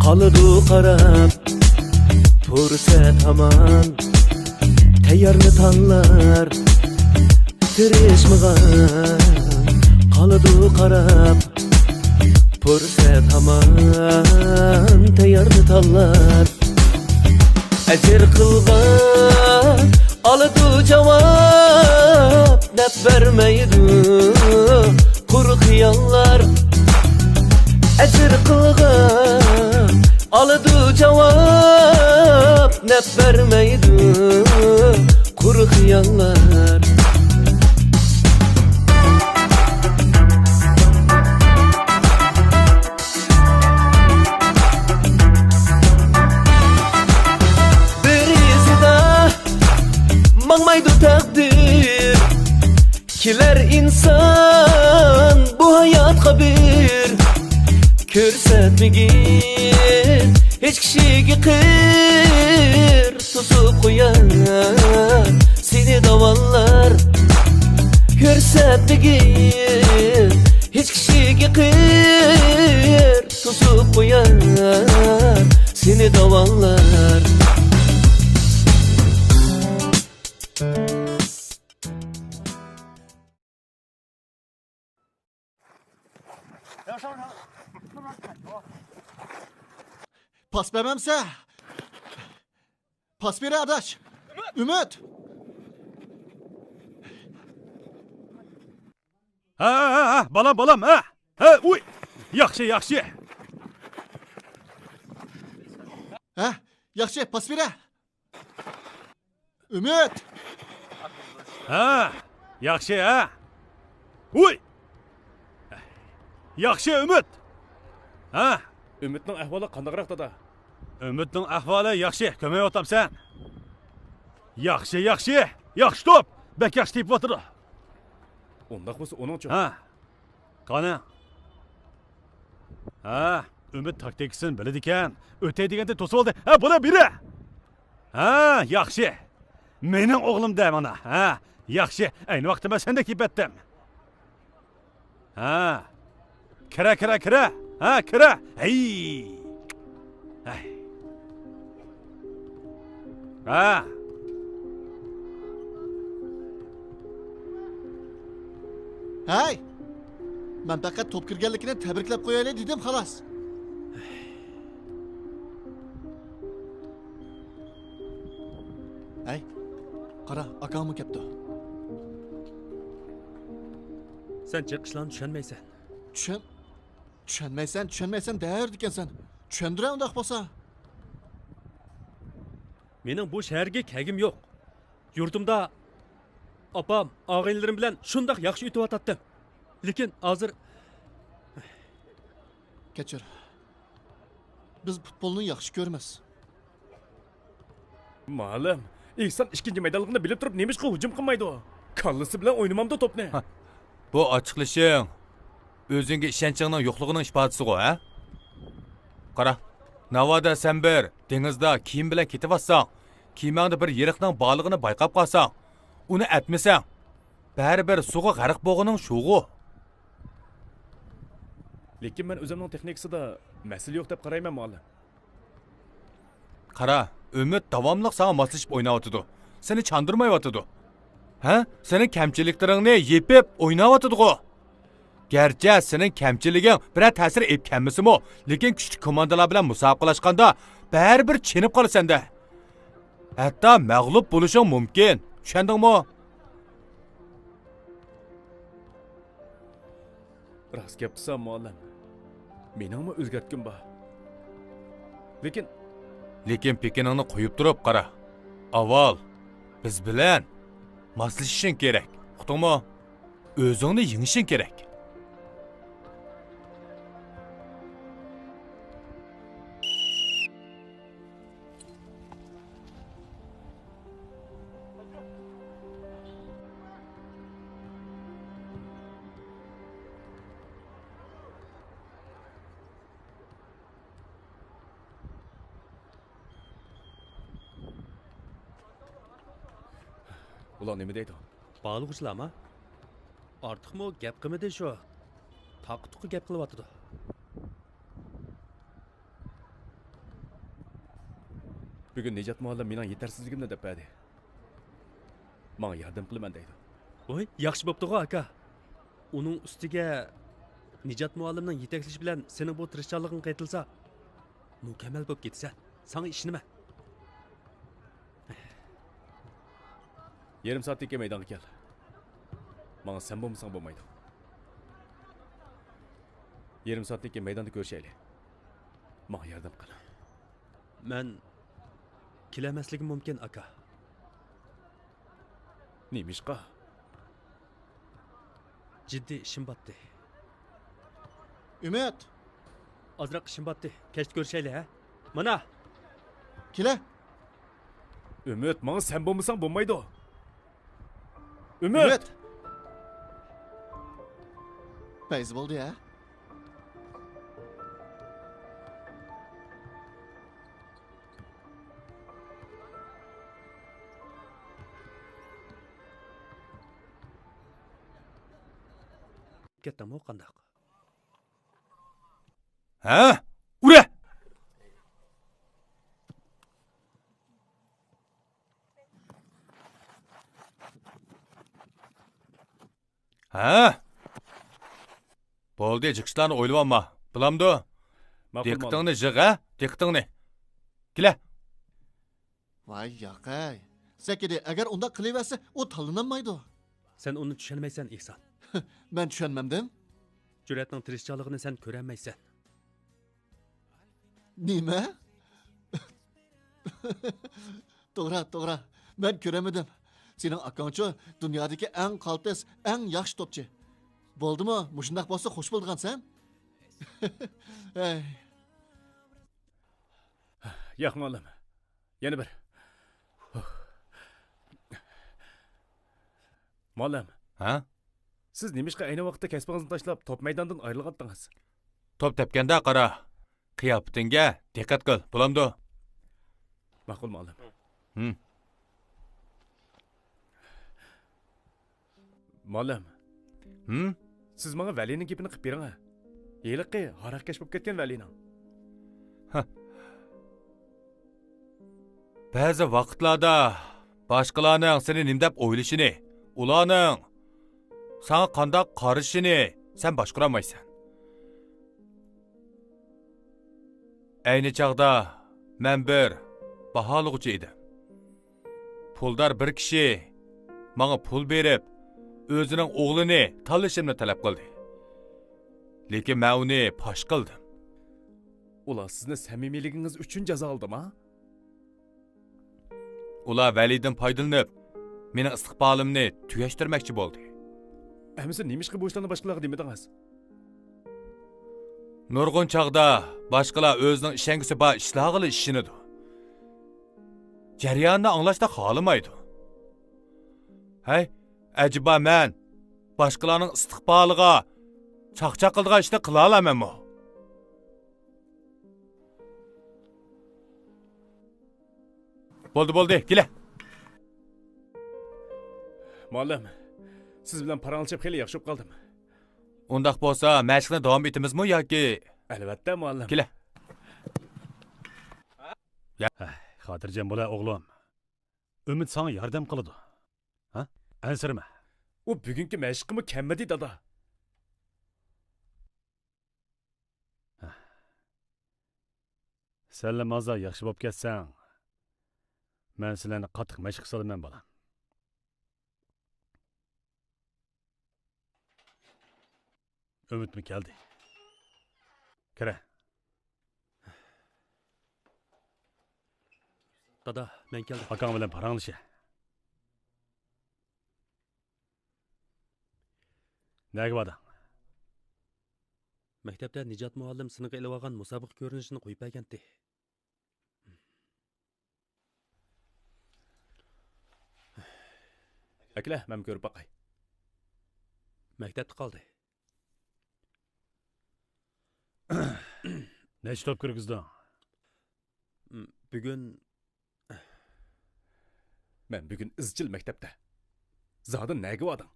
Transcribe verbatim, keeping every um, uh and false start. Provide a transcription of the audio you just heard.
قالىدۇ قاراپ پۇرسەت ھامان، تەييارنى تاللار تىرىشمىغان. قالىدۇ قاراپ پۇرسەت ھامان، تەييارنى تاللار. ئەجىر قىلغان ئالىدۇ جاۋاب، نەپ بەرمەيدۇ قۇرۇق خىياللار. ئەجىر قىلغان ئالىدۇ جاۋاب، نەپ بەرمەيدۇ قۇرۇق خىياللار. بىر ئىزدا ماڭمايدۇ تەقدىر، كېلەر ئىنسان بۇ ھاياتقا بىر. كۆرسەتمىگىن ھېچ كىشىگە قىر، توسۇپ قويار سېنى داۋانلار. كۆرسەتمىگىن ھېچ كىشىگە قىر، توسۇپ قويار سېنى داۋانلار. پاس بەرمەمسە؟ پاس بېرە ئاداش. ئۈمىد. ھە، ھە، ھە، ھە، بالام، بالام، ھە. ھە، ئۇي. ياخشى، ياخشى. ھە، ياخشى، پاس بېرە. ئۈمىد! ھە، ياخشى، ھە؟ ھۇي! ياخشى، ئۈمىد! ھە؟ ئۈمىدنىڭ ئەھۋالى قانداقراق، دادا؟ ئۈمىدنىڭ ئەھۋالى ياخشى، كۆمەيۋاتامسەن؟ ياخشى، ياخشى! ياخشى توپ! بەك ياخشى تېپىۋاتىدۇ. ئۇنداق بولسا ئۇنىڭچۇ؟ ھە. قانا. ھە، ئۈمىد تاكتىكىسىنى بىلىدىكەن. ئۆتەي دېگەندە توسۇۋالدى. ھە، بۇنى بېرە. ھە، ياخشى. مېنىڭ ئوغلۇم دە مانا. ھە، ياخشى. ئەينى ۋاقىتتا مەن سەندەك يېپەتتىم. ھە. كىرە، كىرە، كىرە. ھە، كىرە. ھەي. ھەي. ھە. ھەي. مەن پەقەت توپ كىرگەنلىكىنى تەبرىكلەپ قويايلى دېدىم، خالاس. ھەي، قارا، ئاكاڭمۇ كەپتۇ. سەن جىق ئىشلارنى چۈشەنمەيسەن. چۈشەن-، چۈشەنمەيسەن، چۈشەنمەيسەن دەۋېرىدىكەنسەن. چۈشەندۈرە ئۇنداق بولسا. مېنىڭ بۇ شەھەرگە كەلگۈم يوق. يۇرتۇمدا ئاپام، ئاغىنىلىرىم بىلەن شۇنداق ياخشى ئۆتۈۋاتاتتىم. لېكىن ھازىر. كەچۈر. بىز پۇتبولنى ياخشى كۆرىمىز. مۇئەللىم، ئېھسان ئىككىنچى مەيدانلىقنى بىلىپ تۇرۇپ نېمىشقا ھۇجۇم قىلمايدۇ؟ كاللىسى بىلەن ئوينىمامدۇ توپنى؟ ھە، بۇ ئاچچىقلىشىڭ ئۆزۈڭگە ئىشەنچىڭنىڭ يوقلۇقىنىڭ ئىپادىسىغۇ، ھە؟ قارا، ناۋادا سەن بىر دېڭىزدا كېمە بىلەن كېتىۋاتساڭ، كېمەڭدە بىر يېرىقنىڭ بارلىقىنى بايقاپ قالساڭ، ئۇنى ئەتمىسەڭ، بەرىبىر سۇغا غەرق بولغىنىڭ شۇغۇ. لېكىن مەن ئۆزۈمنىڭ تېخنىكىسىدا مەسىلە يوق دەپ قارايمەن، مۇئەللىم. قارا، ئۈمىد داۋاملىق ساڭا ماسلىشىپ ئويناۋاتىدۇ. سېنى چاندۇرمايۋاتىدۇ. ھە؟ سېنىڭ كەمچىلىكلىرىڭنى يېپىپ ئويناۋاتىدىغۇ. گەرچە سېنىڭ كەمچىلىكىڭ بىرەر تەسىر ئېلىپ كەلمىسىمۇ، لېكىن كۈچلۈك كوماندىلار بىلەن مۇسابىقىلەشكەندە بەرىبىر چېنىپ قالىسەن-دە. ھەتتا مەغلۇپ بولۇشۇڭ مۇمكىن. چۈشەندىڭمۇ؟ راست گەپ قىلسام، مۇئەللىم، مېنىڭمۇ ئۆزگەرتكۈم بار. لېكىن لېكىن پېكىنىڭنى قويۇپ تۇرۇپ قارا. ئاۋۋال بىز بىلەن ماسلىشىشىڭ كېرەك. ئۇقتۇڭمۇ؟ ئۆزۈڭنى يېڭىشىڭ كېرەك. ئۇلار نېمە دەيدۇ؟ باھالىغۇچىلارمۇ؟ ئارتۇقمۇ گەپ قىلمىدى شۇ. تاقا-تۇقا گەپ قىلىۋاتىدۇ. بۈگۈن نىجات مۇئەللىم مېنىڭ يېتەرسىزلىكىمنى دەپ بەردى. ماڭا ياردەم قىلىمەن دەيدۇ. ۋوي، ياخشى بوپتۇغۇ، ئاكا. ئۇنىڭ ئۈستىگە نىجات مۇئەللىمنىڭ يېتەكلىشى بىلەن سېنىڭ بۇ تىرىشچانلىقىڭ قېتىلسا، مۇكەممەل بوپ كېتىسەن. ساڭا ئىشىنىمەن. يېرىم سائەتتىن كېيىن مەيدانغا كەل. ماڭا سەن بولمىساڭ بولمايدۇ. يېرىم سائەتتىن كېيىن مەيداندا كۆرۈشەيلى. ماڭا ياردەم قىل. مەن كېلەلمەسلىكىم مۇمكىن، ئاكا. نېمىشقا؟ جىددىي ئىشىم باتتى. ئۈمىد! ئازراق ئىشىم باتتى. كەچتە كۆرۈشەيلى، ھە؟ مانا! كېلە! ئۈمىد، ماڭا سەن بولمىساڭ بولمايدۇ. ئۈمىد! ئۈمىد! پەيزى بولدى، ھە؟ كەتتىڭمۇ قانداق؟ ھە؟ ئۇرە! ھە؟ بولدى، جىق ئىشلارنى ئويلىۋالما. بولامدۇ؟ ماقۇل، دىققىتىڭنى يىغ، ھە؟ دىققىتىڭنى. كېلە. ۋاي ياقەي. سەكىدى، ئەگەر ئۇنداق قىلىۋەرسە، ئۇ تاللىنالمايدۇ. سەن ئۇنى چۈشەنمەيسەن، ئېھسان. مەن چۈشەنمەمدىم؟ جۈرئەتنىڭ تىرىشچانلىقىنى سەن كۆرەلمەيسەن. نېمە؟ توغرا، توغرا. مەن كۆرەلمىدىم. سېنىڭ ئاكاڭچۇ دۇنيادىكى ئەڭ قالتىس، ئەڭ ياخشى توپچى. بولدىمۇ؟ مۇشۇنداق بولسا خوش بولىدىغانسەن. ھەي. ياق، مۇئەللىم. يەنە بىر. مۇئەللىم. ھە؟ سىز نېمىشقا ئەينى ۋاقىتتا كەسپىڭىزنى تاشلاپ، توپ مەيدانىدىن ئايرىلىۋاتتىڭىز؟ توپ تەپكەندە قارا. قىياپىتىڭگە دىققەت قىل، بولامدۇ؟ ماقۇل، مۇئەللىم. ھىم. مۇئەللىم. ھىم؟ سىز ماڭا ۋەلىنىڭ گېپىنى قىلىپ بېرىڭە. ھېلىقى ھاراقكەش بولۇپ كەتكەن ۋەلىنىڭ. ھە. بەزى ۋاقىتلاردا باشقىلارنىڭ سېنى نېمە دەپ ئويلىشىنى، ئۇلارنىڭ ساڭا قانداق قارىشىنى سەن باشقۇرالمايسەن. ئەينى چاغدا مەن بىر باھالىغۇچى ئىدىم. پۇلدار بىر كىشى ماڭا پۇل بېرىپ، ئۆزىنىڭ ئوغلىنى تاللىشىمنى تەلەپ قىلدى. لېكىن مەن ئۇنى پاش قىلدىم. ئۇلار سىزنى سەمىمىيلىكىڭىز ئۈچۈن جازالىدىما؟ ئۇلار ۋەلىدىن پايدىلىنىپ، مېنىڭ ئىستىقبالىمنى تۈگەشتۈرمەكچى بولدى. ئەمىسە نېمىشقا بۇ ئىشلارنى باشقىلارغا دېمىدىڭىز؟ نۇرغۇن چاغدا باشقىلار ئۆزىنىڭ ئىشەنگۈسى بار ئىشلارغىلا ئىشىنىدۇ. جەرياننى ئاڭلاشنى خالىمايدۇ. ھەي، ئەجەبا مەن باشقىلارنىڭ ئىستىقبالىغا چاقچاق قىلىدىغان ئىشنى قىلالامەنمۇ؟ بولدى، بولدى، كېلە. مۇئەللىم، سىز بىلەن پاراڭلىشىپ خېلى ياخشى بولۇپ قالدىم. ئۇنداق بولسا، مەشىقنى داۋام ئېتىمىزمۇ ياكى؟ ئەلۋەتتە، مۇئەللىم. كېلە. ھەي، خاتىرجەم بول، ئوغلۇم. ئۈمىد ساڭا ياردەم قىلىدۇ. ھە؟ ئەنسىرىمە. ئۇ بۈگۈنكى مەشىققىمۇ كەلمىدى، دادا. سەنلا مازا ياخشى بولۇپ كەتسەڭ، مەن سىلەرنى قاتتىق مەشىققە سالىمەن، بالام. ئۈمىدمۇ كەلدى. كىرە. دادا، مەن كەلدىم. ئاكاڭ بىلەن پاراڭلىشە. نەگە باردىڭ؟ مەكتەپتە نىجات مۇئەللىم سىنغا ئېلىۋالغان مۇسابىقە كۆرۈنۈشىنى قويۇپ بەرگەنتى. ئەكلە، مەن كۆرۈپ باقاي. مەكتەپتە قالدى. نەچچە توپ كىرگۈزدۈڭ؟ بۈگۈن. مەن بۈگۈن ئىزچىل مەكتەپتە. زادى نەگە باردىڭ؟